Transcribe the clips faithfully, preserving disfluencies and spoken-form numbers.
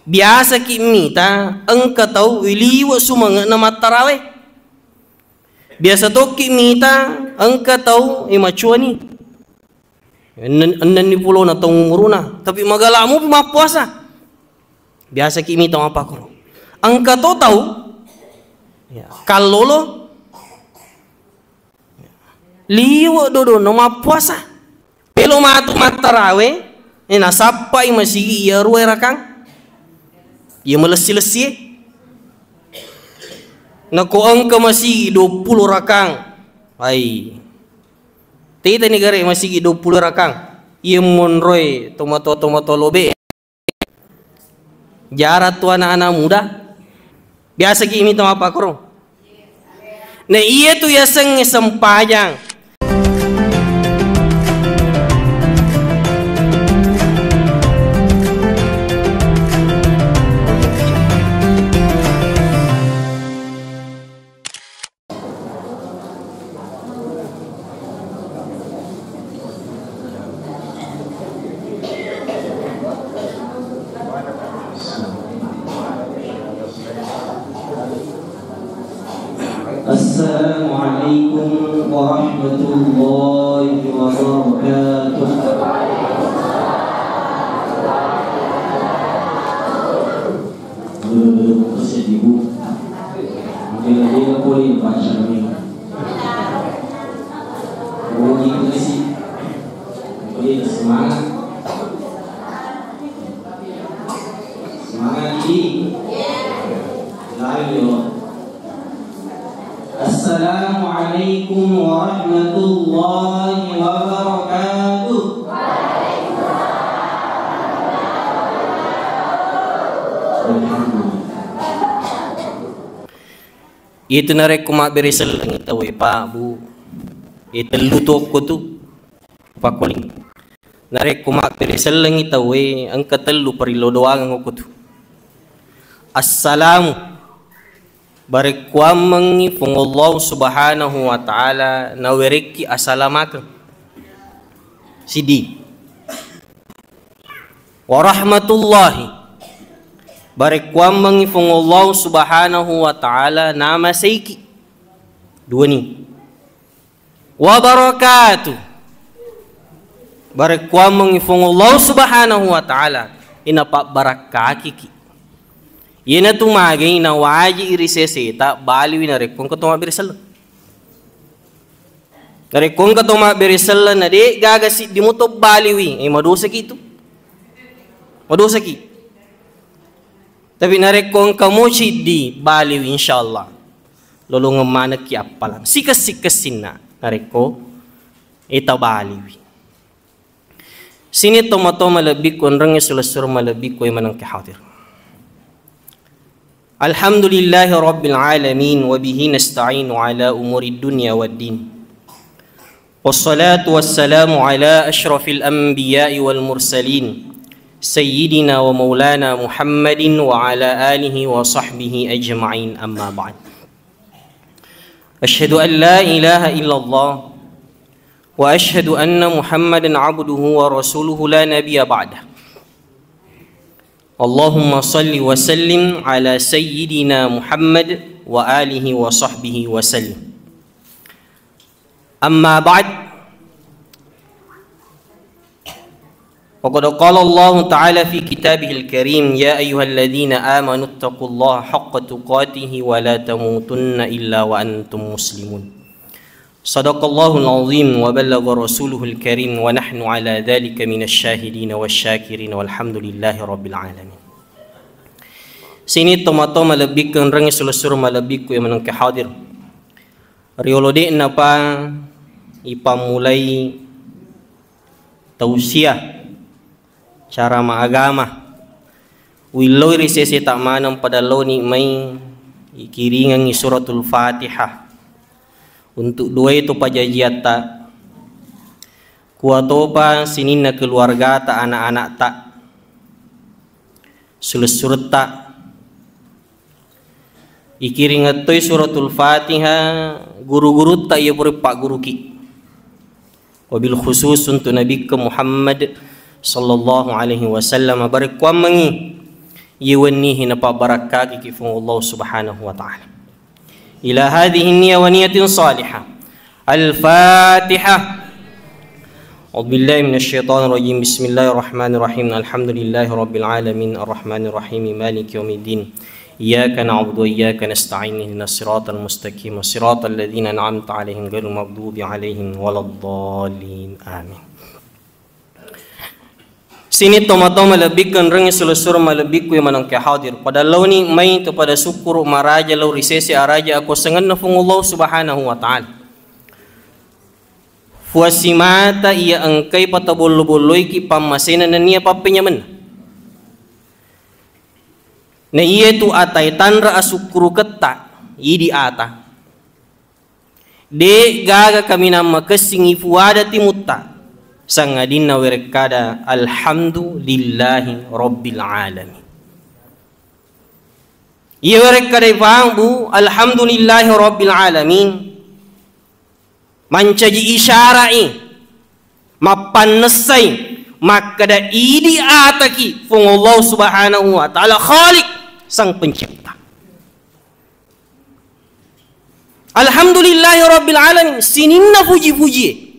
Biasaki mita engka tau wiliwe sumange'na mattarawe. Biasa tokki mita engka tau imacuani. Ennen-, ennenni pulona tau umuruna, tapi magalamu pi mappuasa. Biasaki mita mappakoro. Engka to tau, ya, kallolo liwe dodona mappuasa. Pelo matu mattarawe, eh, nasappai masigi iya ruwa rakang. Iya malessi-lessie. Nako engka masigi duappulo rakang. Ai. Titani gare masigi duappulo rakang. Iya monroe tomatoa-tomatoa lobe. Jarang tu anak-anak muda. Biasaki mita mappakoro. Na iya tu yasengnge sempajang. Assalamualaikum warahmatullahi wabarakatuh. Duduk-duduk terus ya, Ibu. Mungkin lagi boleh baca ini. Oh, gitu sih. Boleh semangat. Semangat, Ki. Lain, yo. Assalamualaikum warahmatullahi wabarakatuh. Alhamdulillah. Itu narekko mabbere sellengi tauwe, Pak, Bu. E, tellu tokko tu. Pakkuling. Narekko mabbere sellengi tauwe, engka tellu parillo doangeng okko tu. Assalamu. Barekkuammengngi Puang Allah Subhanahu wa Ta'ala nawerekki asalamakeng. Siddi. Warahmatullahi. Barekkuammengngi Puang Allah Subhanahu wa Ta'ala namaseiki. Duani. Wabarakatuh. Barekkuammengngi Puang Allah Subhanahu wa Ta'ala, inapabbarakkaiki. Iyanatu magai nawaji iri seseta baliwi narekko engka to mabbere selleng. Narekko engka to mabbere selleng na de gaga siddi muto baliwi, eh, madosaki tu. Madosaki. Tapi narekko engka mo siddi baliwi, insyaallah lolongeng manekki appalang. Sikessi-kessinna narekko eta baliwi. Sini tomatoa malebbikku, enrengnge sulessureng malebbikku e manengke hadir. Alhamdulillahi rabbil alamin, wa bihi nasta'inu ala umuri dunya wad din. Wassalatu wassalamu ala asyrafil anbiya'i wal mursalin, sayyidina wa maulana Muhammadin wa ala alihi wa sahbihi ajma'in, amma ba'd. Asyhadu an la ilaha illallah wa asyhadu anna Muhammadan abduhu wa rasuluhu la nabiyya ba'dah. Allahumma salli wa sallim ala sayyidina Muhammad wa alihi wa sahbihi wa sallim. Amma ba'd. Wa qad qala Allahu ta'ala fi kitabihil karim, "Ya ayyuhalladzina amanu taqullaha haqqa tuqatihi wa la tamutunna illa wa antum muslimun." Sadaqallahul azim wa ballagha rasuluhul karim wa nahnu ala dzalika minasy syahidin wasy syakirin walhamdulillahi rabbil alamin. Sini tomatoa malebbikkeng, enrengnge sulessureng malebbikku e manengke hadir. Riolo de'napa ipammulai tausiah cara maagama. Uilloi ri seseta maneng pada laoni mai ikiringengngi Suratul Fatihah untuk duai to pajajiatta. Kuatopa sininna keluargata, anak-anakta, sulessuretta. Ikiringeng toi Suratul Fatihah guru-gurutta iya pura pagguruki. Wabil khusus untuk Nabikka Muhammad sallallahu alaihi wasallam. Barekkuammengngi Iye wennihe napabbarakkakiki Fuang Allah Subhanahu wa Ta'ala. Ila hadhihi niyya wa niyatin salihah. Al-Fatihah. A'udzu billahi minasy syaithanir rajim. Bismillahirrahmanirrahim. Alhamdulillahi rabbil alamin. Arrahmanir rahim. Maliki yaumiddin. Iyyaka na'budu wa iyyaka nasta'in. Ihdinas siratal mustaqim. Siratal ladzina an'amta 'alaihim ghairil maghdubi 'alaihim waladdallin. Amin. Sining tomatoa malebbiku enrengnge silessureng malebbikku iya manengka hadir. Pada laoni mai tu pada sukkuru maraja lao ri sese araja akuasangenna Fuang Allah Subhanahu wa Ta'ala. Fuang simata iya engkai patabollo-bolloiki pammasena nennia pappenyamenna. Na iyetu atae tanra asukkuruketta, idi ata. De gaga kaminang makessing ifuada timutta, sangadinna werekkada alhamdulillahi rabbil alamin. Iya werekkada ifambu alhamdulillahi rabbil alamin, mancaji isyara'i, mappannessai makkada idi ataki Fuang Allah Subhanahu wa Ta'ala, Khaliq, Sang Pencipta. Alhamdulillahi rabbil alamin, sininna puji-pujie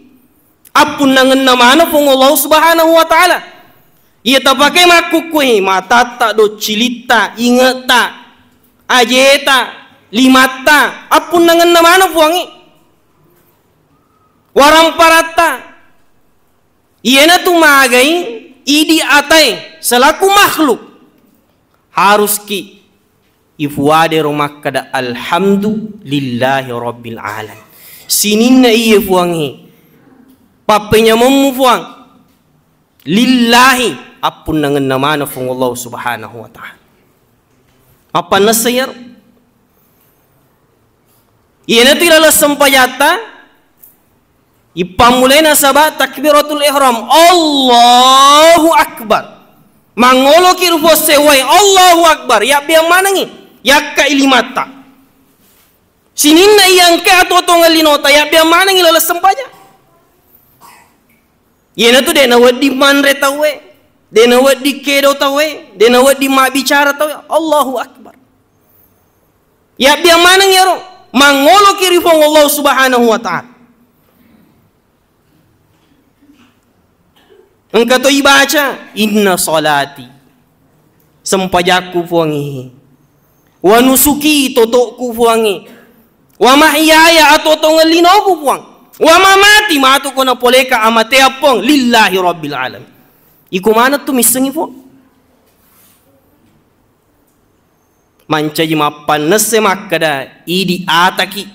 appunnangenna maneng Fuang Allah Subhanahu wa Ta'ala. Iya tapake makkukkue, matatta, doccilitta, ingetta, ajeta, limatta, appunnangenna maneng Fuangnge. Waramparatta, iyanatu magai idi atae selaku makhluk, haruski ifuadero makkada alhamdulillahi rabbil alamin. Sininna iye Fuangnge, pappenyamemmu Fuang, lillahi, appunnangenna maneng Fuang Allah Subhanahu wa Ta'ala. Mappannessa iyaro. Iyanatu ilaleng sempajatta, ippammulai nasaba takbiratul ihram, Allahu Akbar. Mangoloki ri Fuang sewwae, Allahu Akbar. Yabbiang manengngi, yakkai limatta. Sininna iyangke atuo-tuongeng linota, yabbiang manengngi laleng sempajang. Iyanatu de nawedding manre tauwe, de nawedding kedo tauwe, de nawedding mabbicara tauwe. Allahu Akbar. Yabbiang maneng iyaro, mangoloki ri Fuang Allah Subhanahu wa Ta'ala. Engka to ibaca, inna salati, sempajakku Fuangnge, wa nusuki, totokku Fuangnge, wa mahyaya, atuo-tuongeng linoku Fuang, wa mamati, matuko napoleka amateang Puang, lillahi rabbil alamin. Iko maneng tu missengngi Fuang. Mancaji mappannesse makkeda idi ataki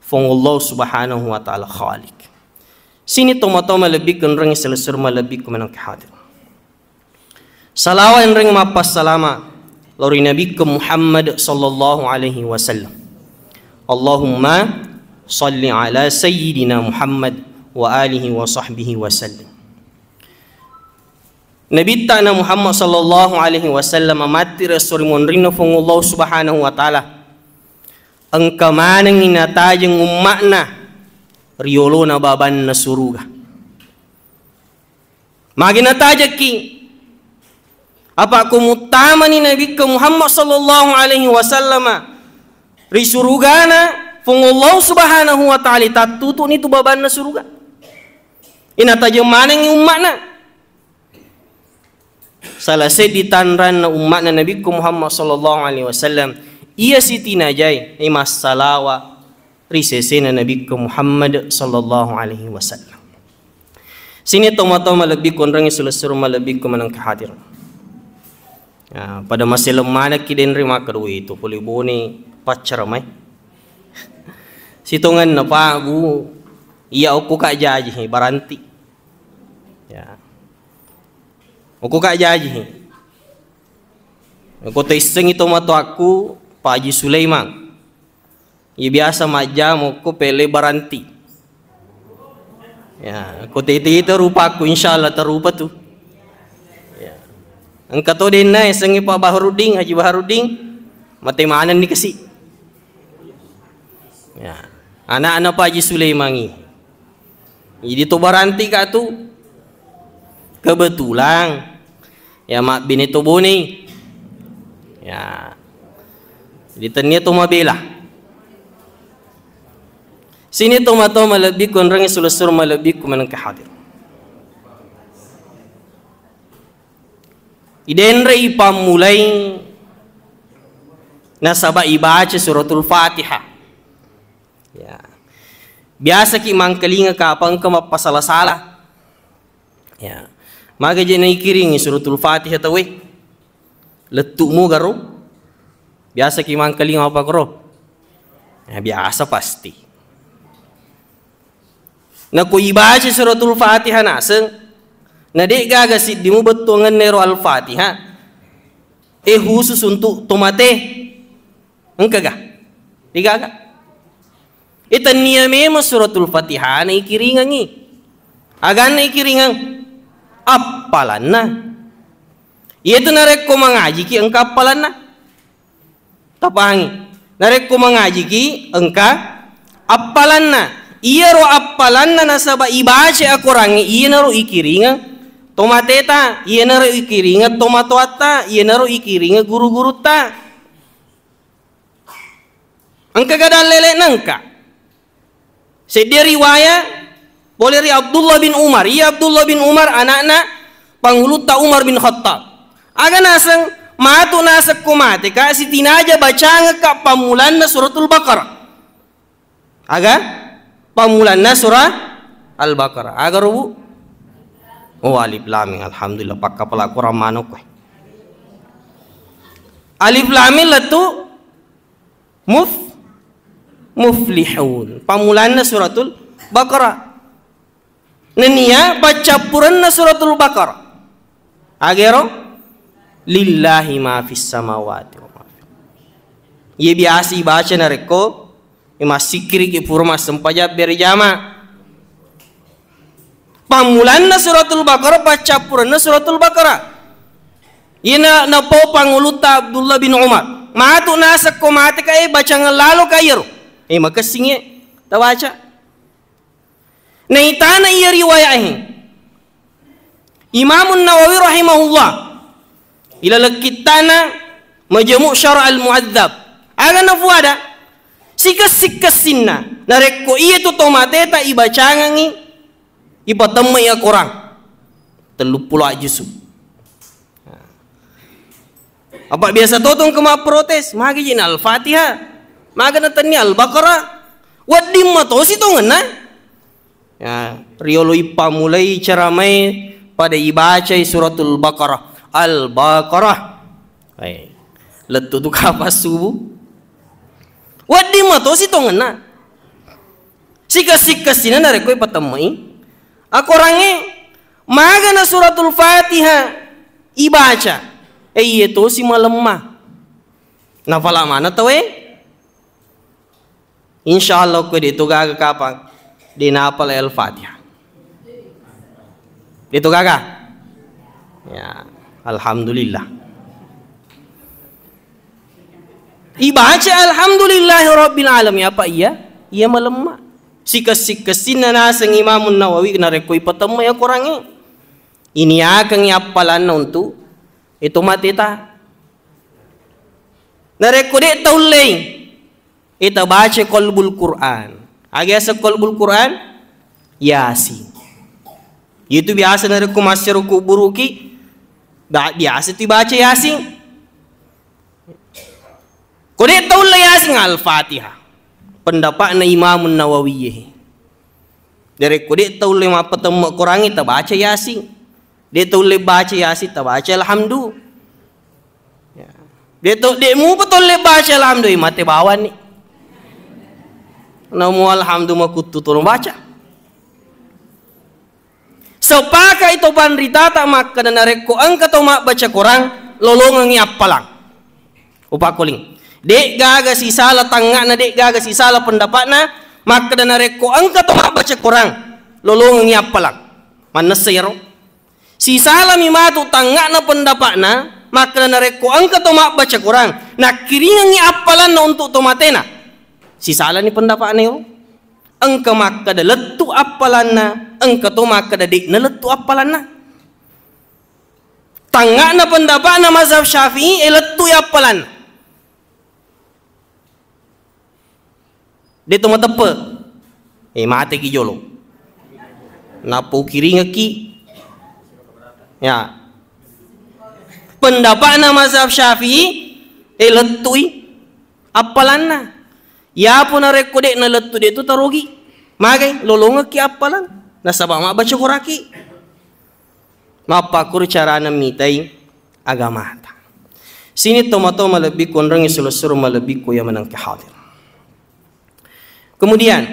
Fuang Allah Subhanahu wa Ta'ala Khaliq. Sini tomatoa malebbikku enrengnge selessureng malebbikku manengka hadir. Salawa enreng mappassalama lao ri Nabikku Muhammad sallallahu alaihi wasallam. Allahumma salli ala sayyidina Muhammad wa alihi wa sahbihi wasallim. Nabitta na Muhammad sallallahu alaihi wasallam matti ri esso ri monrinna Fuang Allah Subhanahu wa Ta'ala. Engka manengngi natajeng umma'na ri yolona babanna suruga. Magi natajekki? Apa ko muttamani Nabikka Muhammad sallallahu alaihi wasallama ri surugana Fuang Allah Subhanahu wa Ta'ala, tattutu'ni tu babanna suruga. Inatajeng manengngi umma'na. Salah seddi tanranna umma'na Nabikku Muhammad sallallahu alaihi wasallam, iya sitinajae, eh, massalawa ri sesena Nabikku Muhammad sallallahu alaihi wasallam. Sini tomatoa malebbikku enrengnge selessureng malebbikku manengka hadir. Ya, pada maseleng manekki denre makkeda, "Weh, to pole bone paccara mai." Sitongenna, Pak, Bu, iya okko ka jaji, he, baranti. Ya. Okko ka jaji, he. Ko taissengngi tomatoakku, Pak Haji Sulaiman. Iya biasa majjama ko pele baranti. Ya, ko tete-tete rupaku, insyaallah tarupa tu. Ya. Engka to denna yasengnge Pak Baharudin, Haji Baharudin, mate manenni kasi. Ya. Anak-anak Pak Haji Sulaiman i. Jadi to baranti ka tu. Kebetulan ya mabbine to bone. Ya. Jadi tennia to mabela. Sini to mato malebbiku enrengnge sulessur malebbiku menengka hadir. Idenrei pammulai nasaba ibaca suratul Fatihah. Ya. Biasaki mangkalinga kapang engka mappasala-sala. Ya. Maga je naikiringi suratul Fatihah tauwe? Lettu muga ro? Biasaki mangkalinga apa kro? Ya, biasa pasti. Nako ibaca suratul Fatihah naseng, na de gaga siddimu bettuangenna ero Al-Fatihah, eh, khusus untuk tomate. Engkaga? Degaga. Eh, tennia memang suratul Fatihah na ikiringangi. Aganna ikiringang? Appalanna. Iyatu narekko mangajiki engka appalanna. Tapahangi? Narekko mangajiki engka appalanna. Iyaro appalanna nasaba ibaca akorangnge iyanaro ikiringeng tomateta, iyanaro ikiringeng tomatoatta, iyanaro ikiringeng guru-gurutta. Engka gadang lele nengka. Seddie riwaya pole ri Abdullah bin Umar. Iya Abdullah bin Umar anakna Pangulutta Umar bin Khattab. Aga naseng matu naseng ko mate ka sitinaja bacangekka pammulanna suratul Baqarah. Aga? Pammulanna surah Al-Baqarah. Aga rubu? Oh, Alif Lam Mim. Alhamdulillah, pakkapala Quran manuk kowe. Alif Lam Mim lettu muf-, muflihun. Pammulanna suratul Baqarah. Nennia paccappurenna suratul Baqarah. Agero? Lillahi ma fis samawati wa ma fil. Iye biasa ibaca narekko massikkiriki pura massempajang berjama. Pammulanna suratul Baqarah, paccappurenna suratul Baqarah. Iyena napau pangulutta Abdullah bin Umar. Matu naseng ko mate ka, eh, bacang lalo ka iyaro. Eh, makessing e. Tabaca. Naitana iya riwayae Imamun Nawawi rahimahullah ilaleng kittana Majmu' Syarah Al-Muhadzab. Aga nafuada? Sikessi-kessinna narekko iya tu tomateta ibacangengi, ipatemmai Al-Quran telluppulo juzu. Apa biasa totong ke mapprotes, magi jina Al-Fatihah, maga natenni Al-Baqarah, wedding matosi tongenna. Ya, riolo ippamulai ceramai pada ibacai suratul Baqarah, Al-Baqarah. Eh, lettu tu kapas subuh. Wedding matosi tongenna. Sikessi-kessina narekko ipatemmai akorangnge, magana suratul Fatihah ibaca, eh, iye tosi malemma. Nafala mana tauwe? Insya Allah, ko de to gaga kapang de napala Al-Fatihah. De to gaga? Ya, alhamdulillah. Ibaca alhamdulillahi rabbil alamin, apa iya? Iya malemma. Sikessi-kessinna naseng Imamun Nawawi narekko ipatemmai akorangnge. Iniakengngi appalanna untuk itu mateta. Narekko de taullei, ita baca qalbul Quran. Aga yaseng qalbul Quran? Yasin. Itu biasa narekko massero kuburuki, ba-, biasa tu baca Yasin. Ko de taulle Yasin, Al-Fatihah. Pendapatna Imamun Nawawi. Narekko de taulle mappatemme Quran, ita baca Yasin. De taulle baca Yasin, ta baca Alhamdu. Ya. De to, de mupa tolle baca Alhamdu, mate bawanni. Namu Alhamdu makuttu tolong baca. Sepakai to panritata makkeda narekko engka to mabbaca Quran, lolongengngi appalang. Upakkuling. De gaga sisala tangngana, de gaga sisala pendapatna makkeda narekko engka to mabbaca Quran, lolongengngi appalang. Mannessa iyaro. Sisalami matu tangngana pendapatna makkeda narekko engka to mabbaca Quran, nakkiringengngi appalanna untuk to matena. Sisalani pendapatna iyaro. Engka makkeda lettu appalanna, engka to makkeda de'na lettu appalanna. Tangnga'na pendapa'na mazhab Syafi'i, e, lettui appalanna. De' to mateppe'. E, mateki jolo. Nappa ukiringekki. Ya. Pendapa'na mazhab Syafi'i, e, lettui appalanna. Yapo narekko de' nalettu, de' tu tarogi. Magai, lolongekki appalang. Nasaba' mabbaca Qur'aki. Mappakkuro carana mitai agamata. Sini tomatoa malebbiku, onrong silessureng malebbiku iya manengka hadir. Kemudian,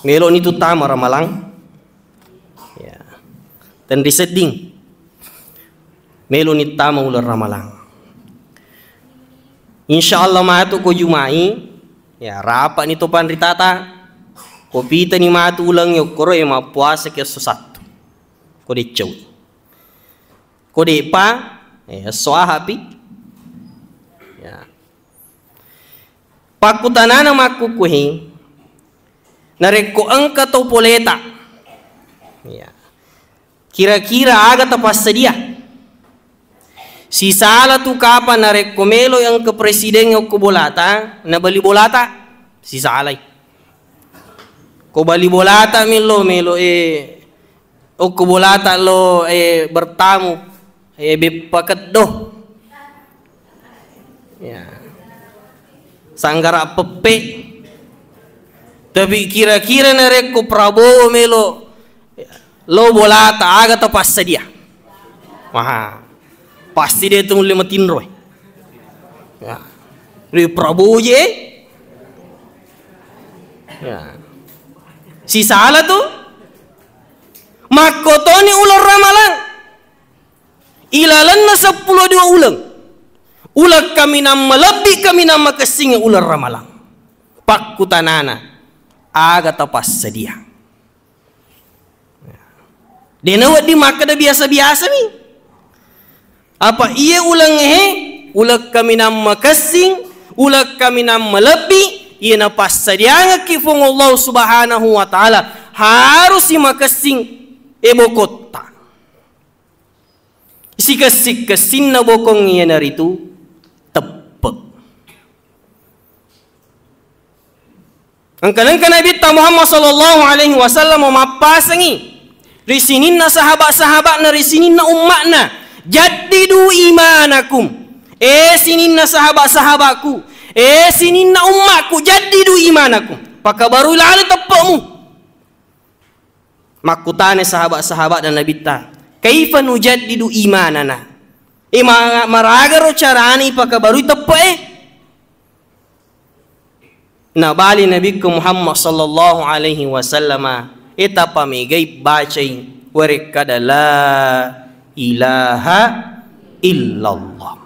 meloni tu tama Ramalang. Ya. Tenri sedding. Meloni tama uleng Ramalang. Insya Allah matu ko Jumai, ya, rapa'ni to panritata. Ko pitani matu uleng yokkoro, e, mappuasa ki esso Sattu. Ko deccau. Ko de'pa, e, esso Ahapi. Ya. Pakkutanana makkukkuhe, narekko engka to poleta, ya, kira-kira aga tapassadia? Sisala tu kapang narekko melo engka presiden okko bolata, nabali bolata, sisalai. Ko bali bolata melo, melo, e, okko bolata lo, e, bertamu, e, beppa keddo. Ya. Sanggara peppe. Tapi kira-kira narekko Prabowo melo lo bolata, aga tapassadia? Wah, pasti de' tu mulle matinro. Ya. Ri Prabowo je. Ya. Sisala tu. Makkotoni uleng Ramalang. Ilalenna seppulo dua uleng. Uleng kaminang malebbi, kaminang makessing uleng Ramalang. Pakkutanana, aga tapassadia? De' nawedding makkeda biasa-biasa mi. Apa iye uleng he, uleng kaminang makessing, uleng kaminang malebbi, iye napassadiangekki Puang Allah Subhanahu wa Ta'ala, harusi makessing e bokotta. Sikessi-kessinna bokong iyanaritu teppe'. Engka-engka Nabitta Muhammad sallallahu alaihi wasallam mappasengi ri sininna sahaba-sahaba'na, ri sininna umma'na, "Jaddidu imanakum." E sininna sahaba-sahabaku, e sininna umma'ku, jaddidu imanakum. Pakabarui lalo teppe'mu. Makkutana sahaba-sahaba'na Nabitta, "Kaifa nujaddidu imanana?" E, ma-, maragaro carana ipakabarui teppe'e? Nabali Nabikku Muhammad sallallahu alaihi wasallama, e, tapamegai bacai warekkada la ilaha illallah.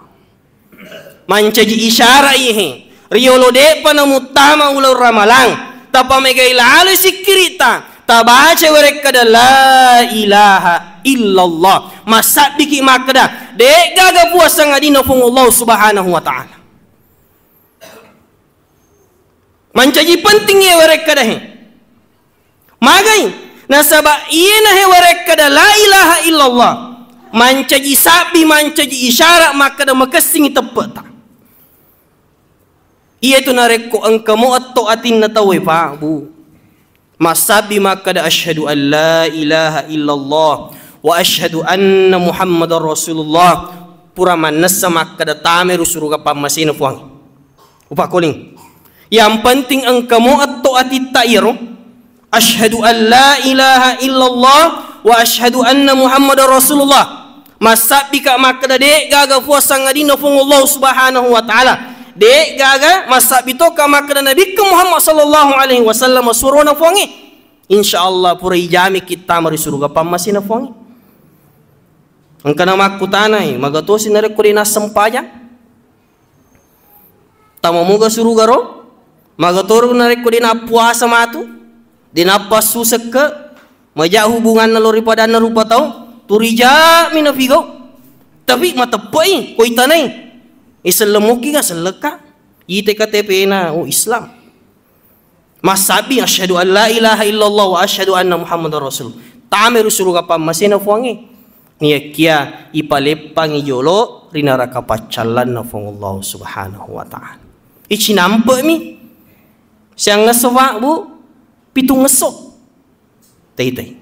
Mancaji isyara'i he, riyolo de'pa namuttama uleng Ramalang, tapamegai laloi sikkiri'ta, tabaca warekkada la ilaha illallah. Massabbiki makkeda, de'gaga puang sangadinna Puang Allah Subhanahu wa Ta'ala. Mancaji penting iye warekkada he. Magai, nasaba iyena he warekkada la ilaha illallah, mancaji sabbi, mancaji isyara makkeda makessingi teppe'ta. Iyetu narekko engka mo etto atinna tauwe, Pak, Bu, massabbi makkeda, "Asyhadu an la ilaha illallah wa asyhadu anna Muhammadar Rasulullah," pura mannessa makkeda tamai ri suruga pammasena Puang. Upakkuling. Yang penting engka mo etto atitta iyaro, "Asyhadu an la ilaha illallah wa asyhadu anna Muhammadar Rasulullah." Massabbika makkeda, de'gaga puang sangadinna Puang Allah Subhanahu wa Ta'ala. De'gaga, massabbi tokka makkeda Nabikku Muhammad sallallahu alaihi wasallam surona Puangnge. Insya Allah pura ijamiki tama ri suruga pammasena Puangnge. Engkana makkutanai, magatosi narekko de' nassempajang? Tamamuga suruga ro? Magatoro narekko de' nappuasa matu, de' nappassu sekke, maja hubunganna lao ri padanna rupa tau, turija'mi nafigau. Tapi mateppe'i, ko itanai. Isellemmukiga sellekka? Ite K T P-na, oh, Islam. Massabbi, "Asyhadu an la ilaha illallah wa asyhadu anna Muhammadar Rasul." Tamai ri suruga pammasena Puangnge. Naiyakia ipaleppangi jolo ri naraka paccallanna Puang Allah Subhanahu wa Ta'ala. Icinampe'mi. Siangngesso, Pak, Bu? Pitungngesso. Taitai.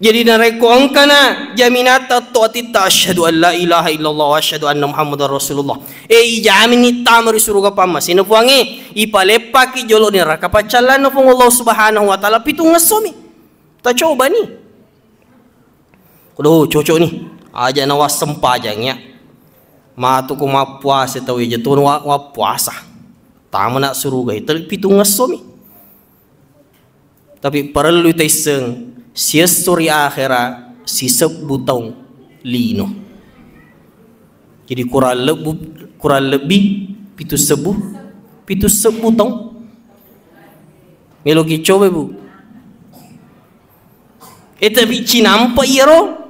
Jadi, narekko engkana jaminatta to atitta, "Asyhadu an la ilaha illallah wa asyhadu anna Muhammadar Rasulullah." Eh, ijamini tama ri suruga pammasena Puangnge, ipaleppaki jolo neraka paccallanna Puang Allah Subhanahu wa Ta'ala, pitungngessomi. Tacobani. Kodo cocok ni. Aja nawassempajang ya. Matu ko mappuasa tau aja tu wa-, wappuasa. Tamana suruga itu pitungngessomi. Tapi parellu taisseng, siesso ri akhera sisebbu taung lino. Jadi kurang lebbu, kurang lebbi pitu sebbu, pitu sebbu taung. Meloki coba, Bu. Eh, tapi cinampe iyaro.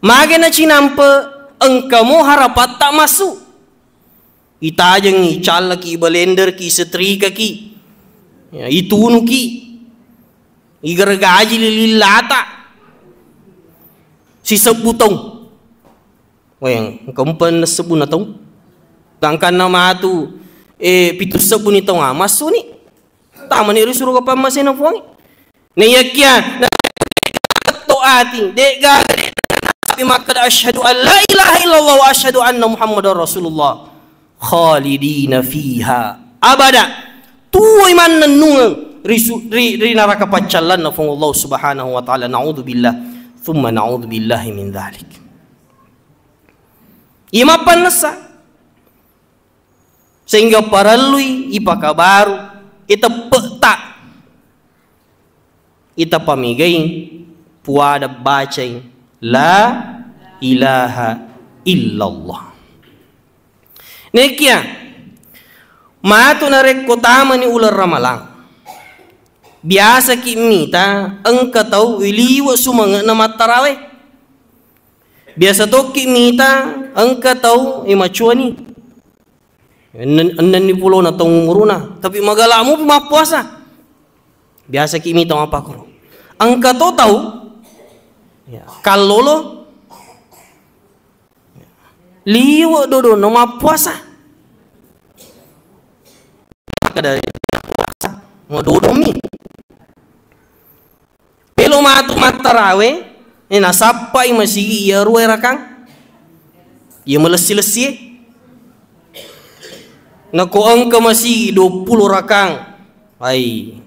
Mage na cinampe, engkamo harapatta massu. Itajengi, icallaki, ibalenderki, isetrikaki, ya, itunuki, igergaji lilillata, sisebbu taung. Weng, engka empa nessebbu na taung. Gangkanna matu, eh, pitu sebbu ni taung, ah, massuni. Tamani ri suruga pammasena Puang. Naiyakia, na to ati, de'gaga de' nabi makkeda, "Asyhadu an la ilaha illallah wa asyhadu anna Muhammadar Rasulullah." Khalidina fiha abada. Tuwoi mannennungeng ri su-, ri, ri naraka paccallanna Puang Allah Subhanahu wa Ta'ala. Naudzubillah. Tsumma naudzubillahi min dzalik. Iya mappannessa. Sehingga parellui ipakabaru, iteppe'ta, itapamegai puada bacai la ilaha illallah. Nekia, matu narekko tamani uleng Ramalang, biasaki mita engka tau liwe sumange'na mattarawe. Biasa tokki mita engka tau, eh, macuani. Ennen-, ennenni pulona taung umuruna, tapi magala mupi mappuasa. Biasaki mita mappakoro. Engka to tau, ya, kallolo, liwe dodona mappuasa. Maka dari puasa, madodomi. Melo matu mattarawe, eh, nasappai masigi iya ruwa rakang. Iya malessi-lessie. Nako engka masigi duappulo rakang. Ai.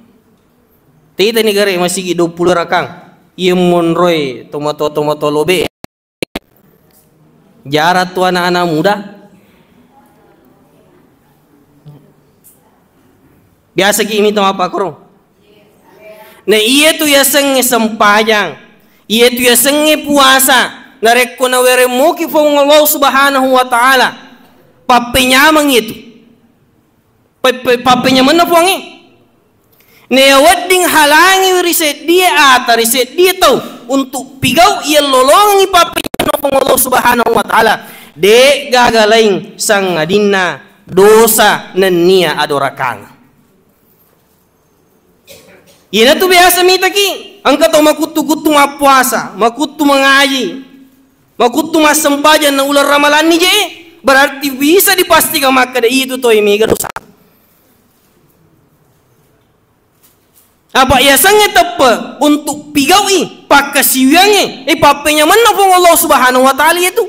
Teta ni gare masigi duappulo rakang. Iya monroe tomatoa-tomatoa lobe. Jarang tu anak-anak muda. Biasa ki mita mappakoro. Na iya tu yasengnge sempajang, iya tu yasengnge puasa, narekko nawereng moki Puang Allah Subhanahu wa Ta'ala, pappenyameng itu. Pe-, pe-, pappenyamenna Puangnge. Neya wedding halangi ri seddie ata, ri seddie tau untuk pigau iya lolongengngi pappenyamenna Puang Allah Subhanahu wa Ta'ala, de gaga laing sangadinna dosa nennia adorakang. Iyanatu biasa mitaki, engka tau makuttu-kuttu mappuasa, makuttu mangaji, makuttu massempajang na uleng ramalanni je, berarti bisa dipastikan makkeda itu toi mega dosa. Apa yasengnge teppe untuk pigau'i pakkasiwiangnge, eh, pappenyamenna Puang Allah Subhanahu wa Ta'ala itu.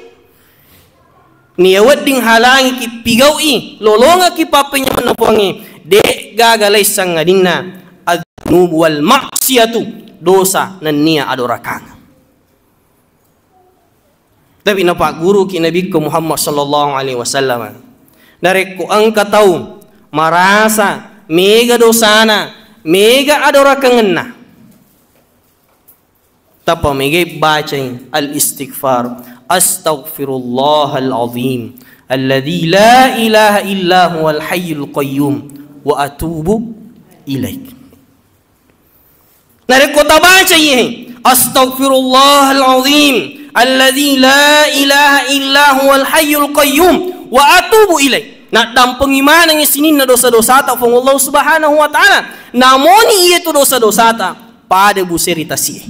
Niya wedding halangiki pigau'i, lolongekki pappenyamenna Puangnge, de gaga laisseng adinna adzunubu wal maksiatu, dosa nennia adorakang. Tapi napagguruki Nabikku Muhammad sallallahu alaihi wasallam, narekko engka tau marasa mega dosana, mega adorakengenna, tappa megai bacai al-istighfar, "Astaghfirullahal azim alladzi la ilaha illa huwal hayyul qayyum wa atubu ilaik." Narekko tabaca iye, "Astaghfirullahal azim alladzi la ilaha illa huwal hayyul qayyum wa atubu ilaih." Naddampengi manengngi sininna dosa-dosata Puang Allah Subhanahu wa Ta'ala. Namoni iye tu dosa-dosata pada buseri tasie.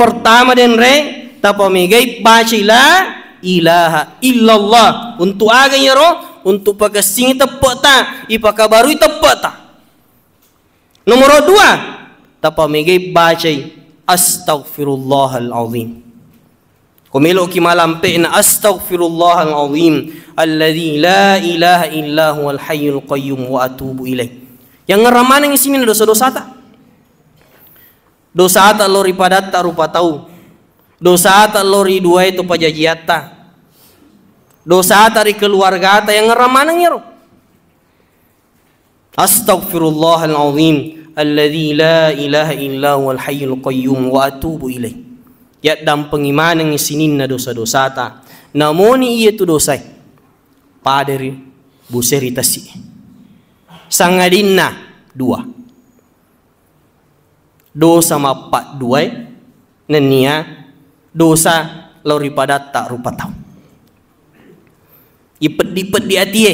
Pertama denre, tapamegai bacai la ilaha illallah. Untuk aga iyaro? Untuk pakessingi teppe'ta, ipakabarui teppe'ta. Nomoro dua, tapamegai bacai astaghfirullahal azim. Ko meloki malampe'na, astaghfirullahal azim alladzi la ilaha illa huwal hayyul qayyum wa atubu ilaih. Yangngerang manengngi sininna dosa-dosata. Dosata lao ri padatta rupa tau. Dosata lao ri duae to pajajiatta. Dosata ri keluargata, yangngerang maneng iyaro. Astaghfirullahal azim alladzi la ilaha illa huwal hayyul qayyum wa atubu ilaih. Yaddampengi manengngi sininna dosa-dosata. Namoni iyatu dosae, paderi buseri tasi. Sangadinna dua. Dosa mappadduae, nennia dosa lao ri padatta rupa tau. Ipeddi-peddi atie.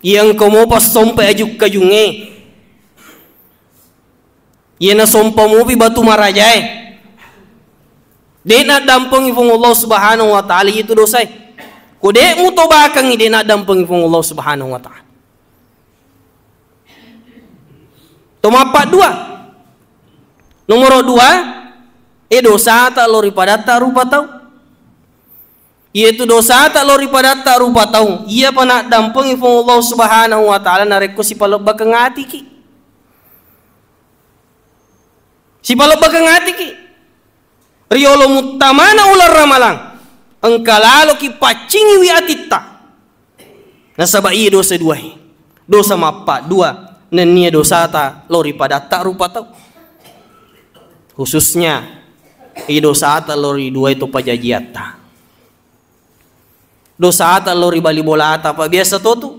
Iya engka mopa sompai aju-kajungnge. Iya nasompa mupi batu marajae. De' naddampengi Puang Allah Subhanahu wa Ta'ala itu dosae. Ko de' mutobakengi, de' naddampengi Puang Allah Subhanahu wa Ta'ala. To mappaddua. Nomoro dua, e dosata lao ri padatta rupa tau. Iyatu dosata lao ri padatta rupa tau, iyapa naddampengi Puang Allah Subhanahu wa Ta'ala narekko sipalebbakeng atiki. Sipalebbakeng atiki. Riolo muttamana uleng Ramalang, engka laloki paccingiwi atitta. Nasaba iya dosa duae. Dosa mappaddua, nennia dosata lao ri padatta rupa tau. Khususnya, iya dosata lao ri duae to pajajiatta. Dosata lao ri bali bolata, apa biasa to tu.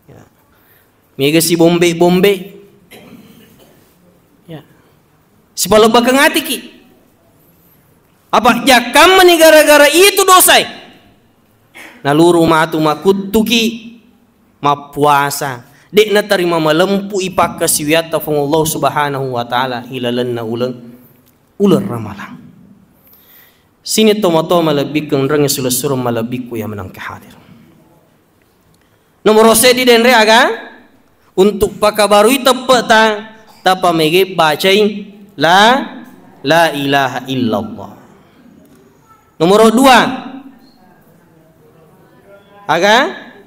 Ya. Mega si bombe-bombe. Ya. Sipalebbakeng atiki. Apa jakkammani gara-gara itu dosae. Naluru matu makuttuki mappuasa. De' natarima malempu ipakkasiwiatta Puang Allah Subhanahu wa Ta'ala ilalenna uleng, uleng Ramalang. Sini tomatoa malebbiku enrengnge sulessureng malebbikku iya menangke hadir. Nomoro seddi denre aga? Untuk pakabarui teppe'ta, tapamegai bacai la, la ilaha illallah. Nomoro dua, aga?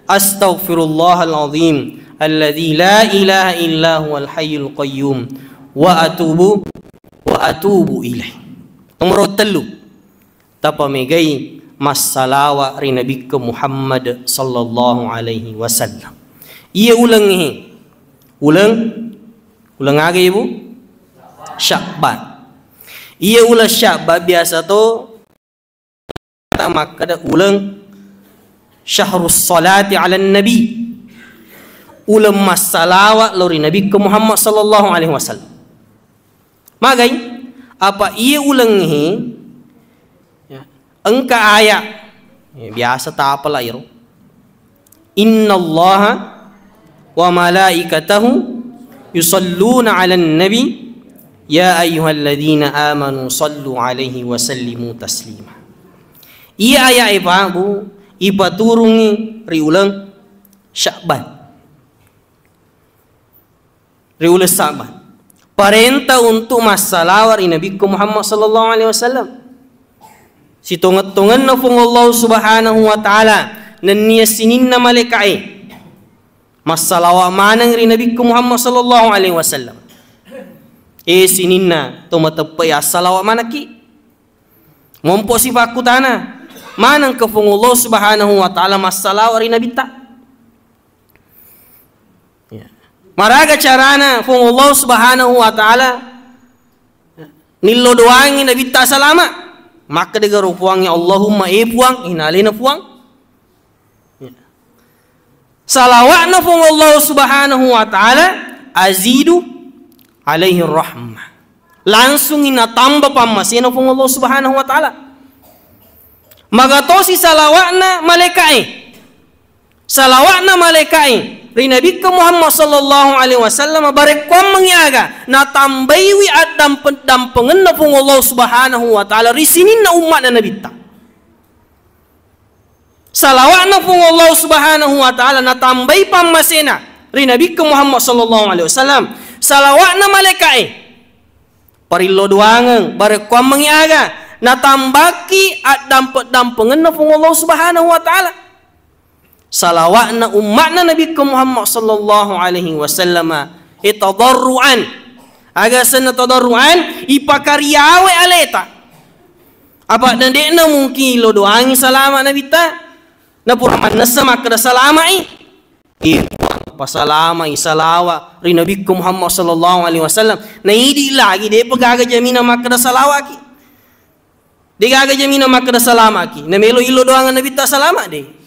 Astaghfirullahal azim alladzi la ilaha illa huwal hayyul qayyum wa atubu, wa atubu ilaih. Nomoro tellu, tapamegai massalawa ri Nabikku Muhammad sallallahu alaihi wasallam. Iya ulengnge, uleng, uleng aga, Ibu? Sya'ban. Iya uleng Sya'ban biasa to ta makkeda uleng syahrus salati 'alan nabi. Uleng massalawa lao ri Nabikku Muhammad sallallahu alaihi wasallam. Magai, apa iya ulengnge, ya, engka aya, ya, biasa tapala iro. Innallaha wa malaikatahu yusalluna 'alan nabi, ya ayyuhalladzina amanu sallu 'alaihi wa sallimu taslima. Iya aya e, Pak, Bu, ipaturungi ri uleng Sya'ban. Ri uleng Sya'ban. Parenta untuk massalawa ri Nabikku Muhammad sallallahu alaihi wasallam. Sitongeng-tongenna Puang Allah Subhanahu wa Ta'ala, nennia sininna malaika'e massalawa maneng ri Nabikku Muhammad sallallahu alaihi wasallam. E sininna to mateppe, assalawa manekki. Mompo sipakkutana, manengka Puang Allah Subhanahu wa Ta'ala massalawa ri Nabitta? Ya. Maraga carana Puang Allah Subhanahu wa Ta'ala nillo doangi Nabitta salama? Makkedegaro Puangnge, Allahumma, e Puang, inalena Puang. Ya. Salawa'na Puang Allah Subhanahu wa Ta'ala, azidu alaihi rahmah. Langsungi natamba pammasena Puang Allah Subhanahu wa Ta'ala. Magatosi salawa'na malaika'e. Salawa'na malaika'e, ri Nabikku Muhammad sallallahu alaihi wasallam, barekkuammengngi aga natambaiwi addampe-, dampengenna Puang Allah Subhanahu wa Ta'ala ri sininna umma'na Nabitta. Salawa'na Puang Allah Subhanahu wa Ta'ala natambai pammasena ri Nabikku Muhammad sallallahu alaihi wasallam. Salawa'na malaika'e parillo doangeng, barekkuammengngi aga natambaki addampe-, dampengenna Puang Allah Subhanahu wa Ta'ala. Salawa'na umma'na Nabikku Muhammad sallallahu alaihi wasallama, e, tadarruan. Aga asenna tadarruan? Ipakariawe aleta. Apa na de'na mungkin lo doangi salama Nabitta. Napura mannessa makkeda salama'i. Iya, pasalamai salawa ri Nabikku Muhammad sallallahu alaihi wasallam. Na idi lagi, de'pa gaga jamina makkeda salawaki. De' gaga jamina makkeda salamaki. Na melo illo doangan Nabitta salama de'.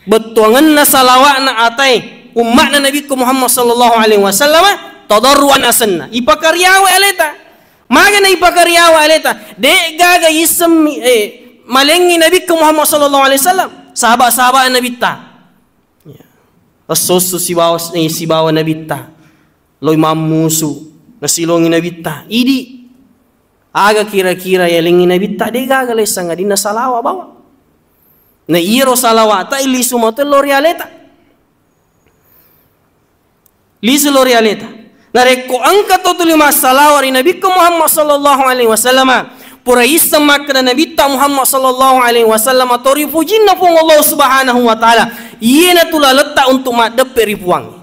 Bettuangenna salawa'na atae umma'na Nabikku Muhammad sallallahu alaihi wasallam, tadarruan asenna. Ipakariawe aleta. Magana ipakariawe aleta. De' gaga issemmi, eh, malengngi Nabikku Muhammad sallallahu alaihi wasallam. Sahabat-sahabat Nabitta. Ya. Esso-esso sibawa, eh, sibawa Nabitta. Loi mammusu, nasilongi Nabitta. Idi. Aga kira-kira yalengngi Nabitta, de' gaga lessang adinna salawa bawa. Na iyaro salawata illisu matu lo ri aleta. Lisu lo ri aleta. Narekko engka to tuli massalawa ri Nabikku Muhammad sallallahu alaihi wasallama, pura isseng makkeda Nabitta Muhammad sallallahu alaihi wasallama to ripujinna Puang Allah Subhanahu wa Ta'ala, iyena tu laletta untuk maddeppe ri Puang.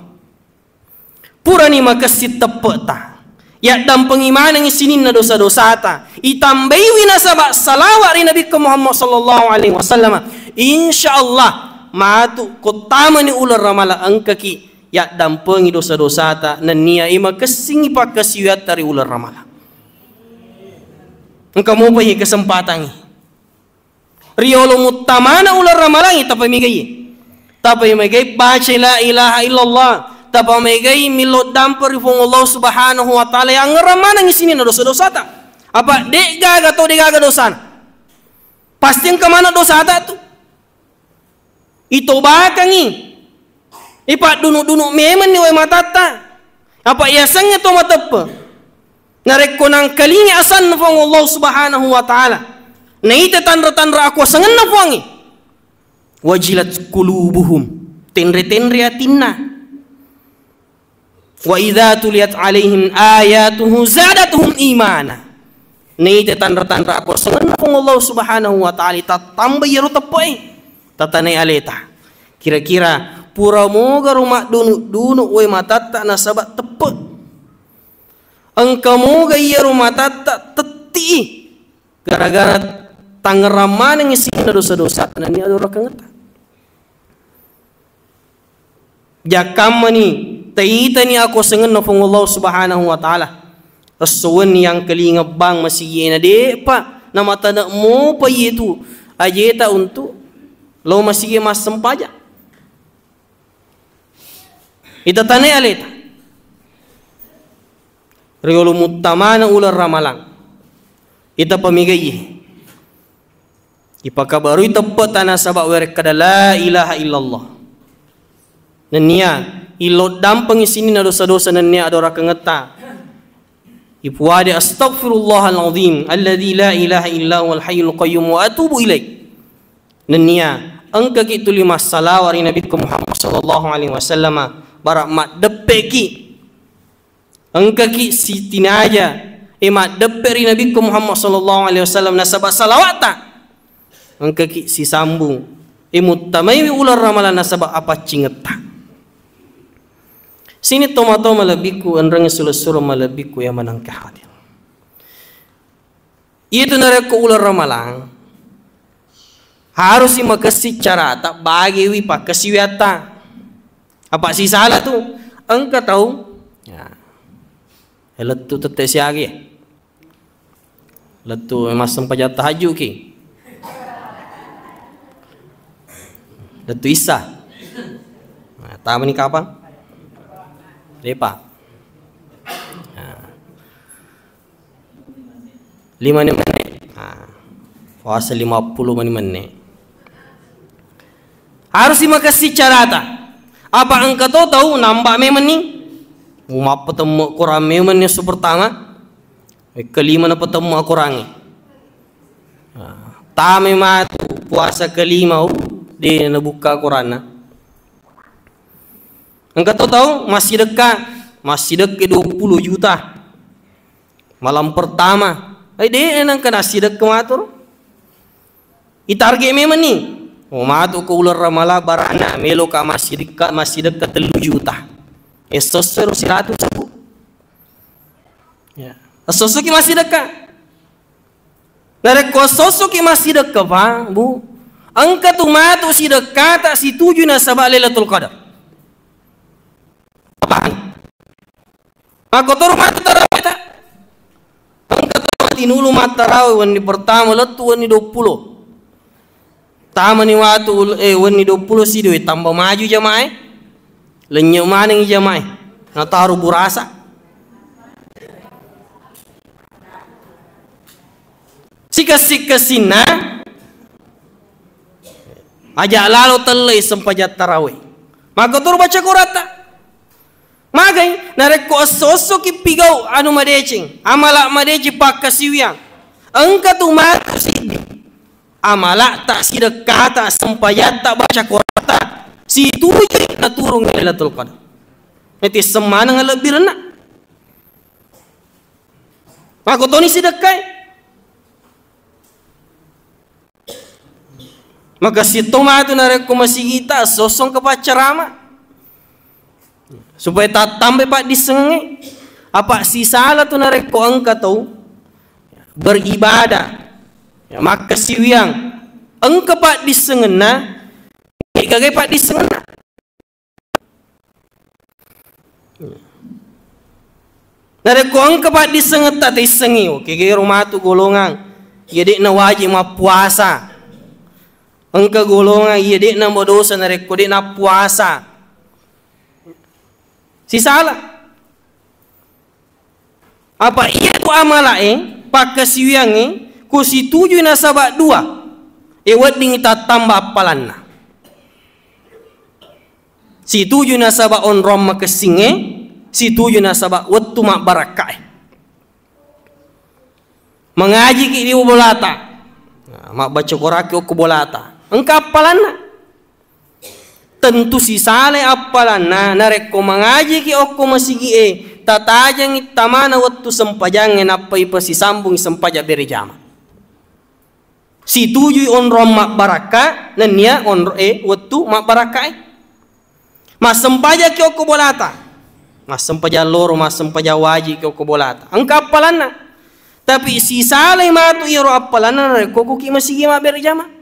Purani makessing teppe'ta, yaddampengi manengngi sininna dosa-dosata, itambaiwi nasaba salawa ri Nabikku Muhammad sallallahu alaihi wasallam. Insya Allah, matu kottamani uleng Ramalang engkaki yaddampengi dosa-dosata, nennia imakessingi pakkasiwiatta ri uleng Ramalang. Engka mopa iye kesempatangngi. Riolo muttamana uleng Ramalangngi, tapamegai. Tapamegai baca la ilaha illallah. Tapamegai millo dampe ri Puang Allah Subhanahu wa Ta'ala yang ngerang maneng sininna dosa-dosata. Apa de' gaga to de' gaga dosana. Pasti engka maneng dosata tu. Itobakangngi. Ipaddunu-dunu memenni wae matatta. Apa iyasengnge to mateppe. Narekko nangkalingi asanna Puang Allah Subhanahu wa Ta'ala, naita tanra-tanra akuasangenna Puangnge, wajilat qulubuhum, tenre-tenre atinna. Wa idza tuliyat alaihim ayatuhu zadatuhum imana. Naita tanra-tanra akuasangenna Puang Allah Subhanahu wa Ta'ala, tattambai iyaro teppe'e, tatanai aleta. Kira-kira pura mogaro maddunu-dunu wae matatta nasaba teppe. Engka moga iyaro matatta tetti'i gara-gara tangngerang manengngi sininna dosa-dosata nennia adorakengetta. Jakkammani taitani akuasangenna Puang Allah Subhanahu wa Ta'ala. Esso wenni yangkalinga bang masigi'e na de'pa namatane mopa iyetu ajeta untuk lao masigi massempajang. Itatanai aleta. Riolo muttamana uleng Ramalang. Ita pamigaiye. Ipakabarui teppe'ta nasaba werekkada la ilaha illallah. Nennia illo dampengi sininna dosa-dosa nennia adorakengetta. Ipuade astaghfirullahal azim alladzi la ilaha illa huwal hayyul qayyum wa atubu ilaih. Nennia engkaki tuli massalawa ri Nabikku Muhammad sallallahu alaihi wasallama, bara maddeppeki. Engkaki sitinaja e maddeppe ri Nabikku Muhammad sallallahu alaihi wasallam nasaba salawata. Engkaki sisambung e muttamaiwi uleng Ramalang nasaba apaccingetta. Sini tomatoa malebbikku, enreng sulessureng malebbikku ya manengka hadir. Iyatu narekko uleng Ramalang, harusi makessing carata bagiwi pakkasiwiatta. Apa sisala tu, engka tau, ya, lettu tette siagi, lettu massempajang tahajud ki, lettu issa. Nah, tamani kapang? Depa. Nah. Lima menit. Ha. Puasa lima puluh menit. Harus dimakessing carata. Apa engka to tau nambah memang ni? Mappatemmu Quran memang ni esso pertama. Kelima na patemmu Quran. Tame matu puasa kelima, uh, de nabukka Quranna. Engka to tau massidekka, massidekka dua puluh juta. Malam pertama, eh, de nengka nassidekka matu. Itarget memang ni. Oh, matu ke uleng Ramalang barana, melo ka massidekka, massidekka tellu juta. Esso-esso ro siratu sebu. Ya. Esso-esso ki massidekka. Narekko esso-esso ki massidekka, Pak, Bu, engka tu matu sidekkata situju nasaba Lailatul Qadar. Makko toro matu tarawihta. Engka tau tinulu mattarawe wenni pertama lettu wenni dua puluh. Tamani watu ul-, eh, wenni dua puluh sido, eh, tambah maju jamaah, eh. Lenyek maneng jamaah, eh. Nataru burasa. Sikessi-kessinna aja lalo tellei sempajang tarawih. Makko toro baca Quratta. Magai, narekko esso-esso ki pigau anu madeceng, amala madeceng pakkasiwiang. Engka tu matu siddi. Amala ta sidekkata sempajatta baca Quratta. Situju naturung Lailatul Qadar. Neti semmaneng lebbi renna. Makko toni sidekkai. Makessing to matu narekko masigita esso-esso engka paccarama supaya tattambai paddissengengnge. Apa sisala tu narekko engka tau beribadah, ya, makkasiwiang, engka paddissengenna, degaga paddissengenna. Narekko engka paddissengetta taissengi, oke, gero matu golongang iya de'na wajib mappuasa. Engka golongang iya de'na madosa narekko de'na puasa. Sisala. Apa iya tu amalae, pakkasiwiangnge, ku situju nasaba dua, e wedding tattamba appalanna. Situju nasaba onrong makessingnge, situju nasaba wettu mabbarakkae. Mangajiki di bolata. Nah, mabbaca Qur'anki okko bolata. Engka appalanna. Tentu sisalai appalanna, narekko mangajiki okko masigi'e, tatajengi tamana wettu sempajangnge, nappa ipasisambungi sempajang berejama. Situjui onrong mabbarakka, nennia onro-, eh, wettu mabbarakkae. Massempajaki okko bolata. Massempajang loro, massempajang wajiki okko bolata. Engka appalanna. Tapi sisalai matu iyaro appalanna narekko kuki masigi mabberejama.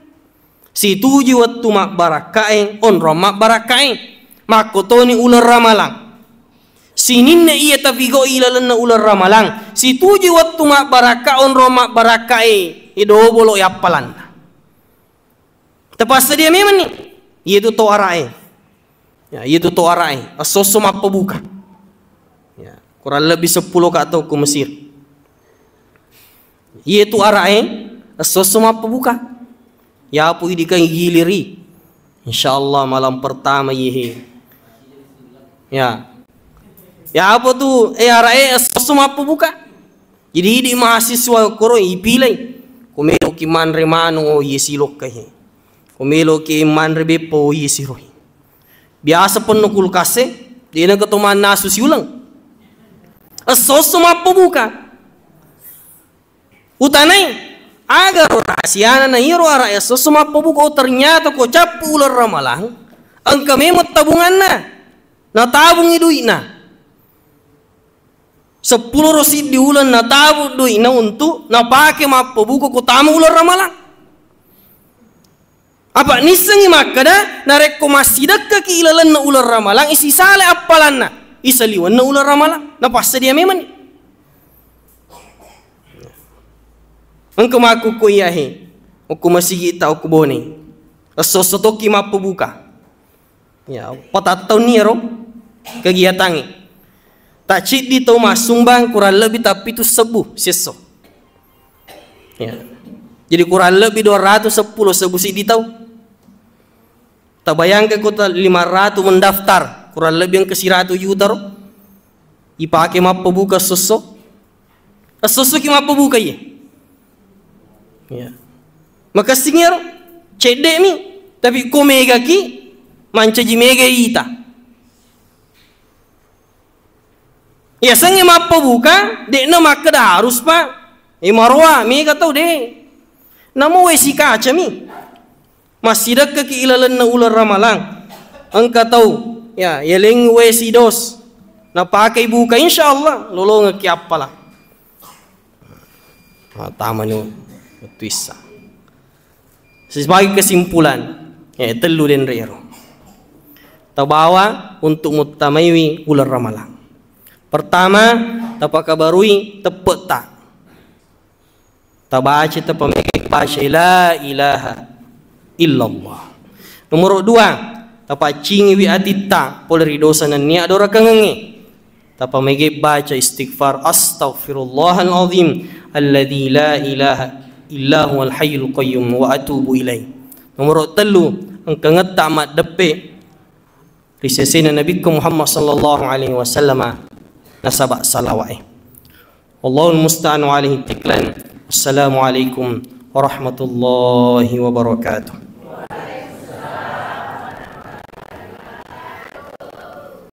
Situju wettu mabbarakkae, onrong mabbarakkae. Makkotoni uleng Ramalang. Sininna iya tapigau'i lalenna uleng Ramalang, situju wettu mabbarakka, onrong mabbarakkae, idobolo i appalanna. Tapassadia memanni. Iyatu to arae. Ya, iyatu to arae. Esso-esso mappabuka. Ya, kurang lebih seppulo ka tau ko Mesir. Iyatu arae, esso-esso mappabuka. Yapu idi kan giliri. Insyaallah malam pertama yehe. Ya. Ya apa tu, eh, arae esso-esso mappabuka. Jadi idi mahasiswa koro ipilai. Ko meloki manre manu, oh, iye silokka he. Ko meloki manre beppo, oh, iye siroi. Biasa penno kulkas e, dena keto mannasu siuleng. Esso-esso mappabuka. Utanai, aga ro rahasiana na iyaro ara esso-esso mappabuka, oh, ternyata ko cappu uleng Ramalang, engka memang tabunganna. Natabungi duitna. Seppulo ro siddi uleng natabung duitna untuk napake mappabuka ko tama uleng Ramalang. Apa nissengi makkeda, narekko massidekkaki ilalenna uleng Ramalang, isisale appalanna, isaliwenna uleng Ramalang, napassadia memanni. Engka makkukku iyahe, okko masigitta, okko Bone. Esso-esso tokki mappabuka. Ya, patattaunni ero kegiatangnge. Tacciddi tau massumbang kurang lebih tappitu sebbu siesso. Ya. Jadi kurang lebih dua ratus seppulo sebbu siddi tau. Tabayangke ko ta-, lima ratu mendaftar, kurang lebih engka siratu juta ro ipake mappabuka esso-esso. Esso-esso ki mappabuka iye. Ya. Makessing iyaro, cedde'mi, tapi ko mega ki, mancaji mega ita. Yasengnge mappabuka, de'na makkeda harus, Pak. Eh, maroa, mega tau de'. Namo wesi kacami. Massidekkaki ilalenna uleng Ramalang. Engka tau, ya, yeleng wesi dos. Napakai buka, insya Allah, lolongekki appala. Ah, tamani wettu issa. Sebagai kesimpulan, eh, tellu denre ero. Tabawa untuk muttamaiwi uleng Ramalang. Pertama, tapakabarui teppe'ta. Tabaca, tapamegai baca la ilaha illallah. Nomoro dua, tapaccingiwi atitta pole ri dosa nennia adorakengengnge. Tapamegai baca istighfar, astaghfirullahal azim alladzi la ilaha illa huwal hayyul qayyum wa atubu ilaih. Nomoro tellu, engkangetta maddeppe ri sesena Nabikku Muhammad sallallahu alaihi wasallama nasaba salawa'e. Wallahul musta'an wa alaihi tiklan. Assalamualaikum warahmatullahi wabarakatuh.